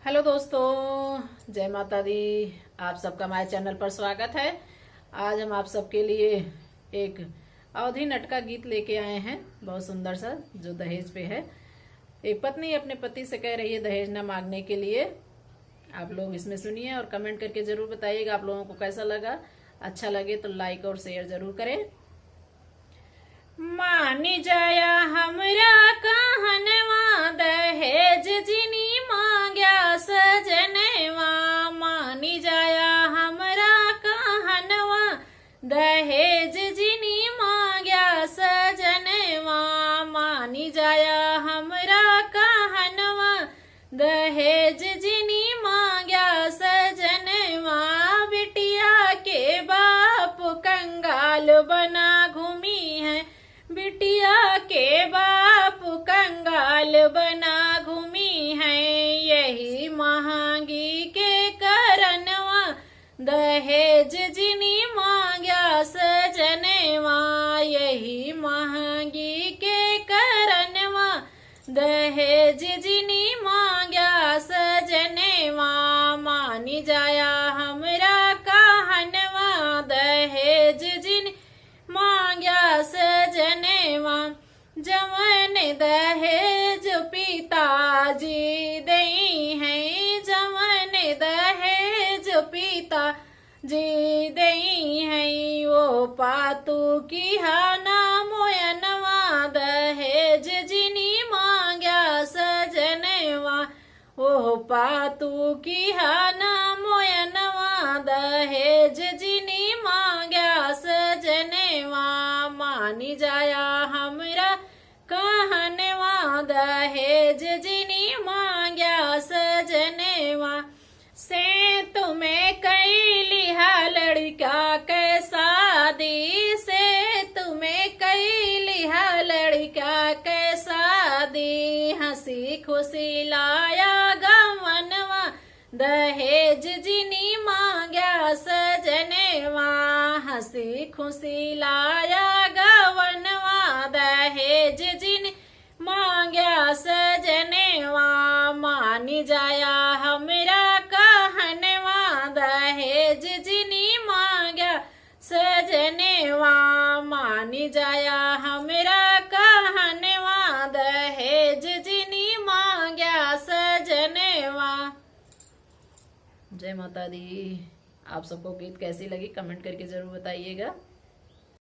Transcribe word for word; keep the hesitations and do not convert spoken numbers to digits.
हेलो दोस्तों, जय माता दी। आप सबका हमारे चैनल पर स्वागत है। आज हम आप सबके लिए एक अवधी नटका गीत लेके आए हैं, बहुत सुंदर सा, जो दहेज पे है। एक पत्नी अपने पति से कह रही है दहेज ना मांगने के लिए। आप लोग इसमें सुनिए और कमेंट करके जरूर बताइएगा आप लोगों को कैसा लगा। अच्छा लगे तो लाइक और शेयर जरूर करें। मानी जाया हमरा कहनवा, दहेज जिनी मांग्या सजनवा। मानी जाया हमरा कहनवा, दहेज जिनी मांग्या सजनवा। मानी जाया हमरा कहनवा, दहेज जिनी मांग्या सजनवा। बिटिया के बाप कंगाल बना घूमी है, बिटिया के बाप कंगाल बना घूमी है। यही महंगी के करनवा, दहेज जिनी मांग्या सजनवा। यही महंगी के करनवा, दहेज जिनी मांग्या सजनवा। मानी जाया हमरा कहनवा, दहेज जिनी मांग्या सजनवा। जवन दहेज पिताजी देई हैं, जवन दहेज पिता जी देई हैं, ओ पातू किहा ना मोयनवा। दहेज जिनी मांग्या सजनवा, ओ पातू किहा ना मोयनवा। दहेज जिनी मांग्या सजनवा। मानी जाया हमरा कहनवा, दहेज जिनी मांग्या सजनवा। से तुम्हें कैली हा लड़का के शादी, से तुम्हें कैली हा लड़का के शादी। हंसी खुशी लाया गवनवा, दहेज जिनी मांग्या सजनवा। हंसी खुशी लाया गवनवा, दहेज जिनी मांग्या सजनवा। मानी जाया हमरा कहनवा, दहेज जिनी मांग्या सजनवा। मानी जाया हमरा कहनवा, दहेज जिनी मांग्या सजनवा। जय माता दी। आप सबको गीत कैसी लगी, कमेंट करके जरूर बताइएगा।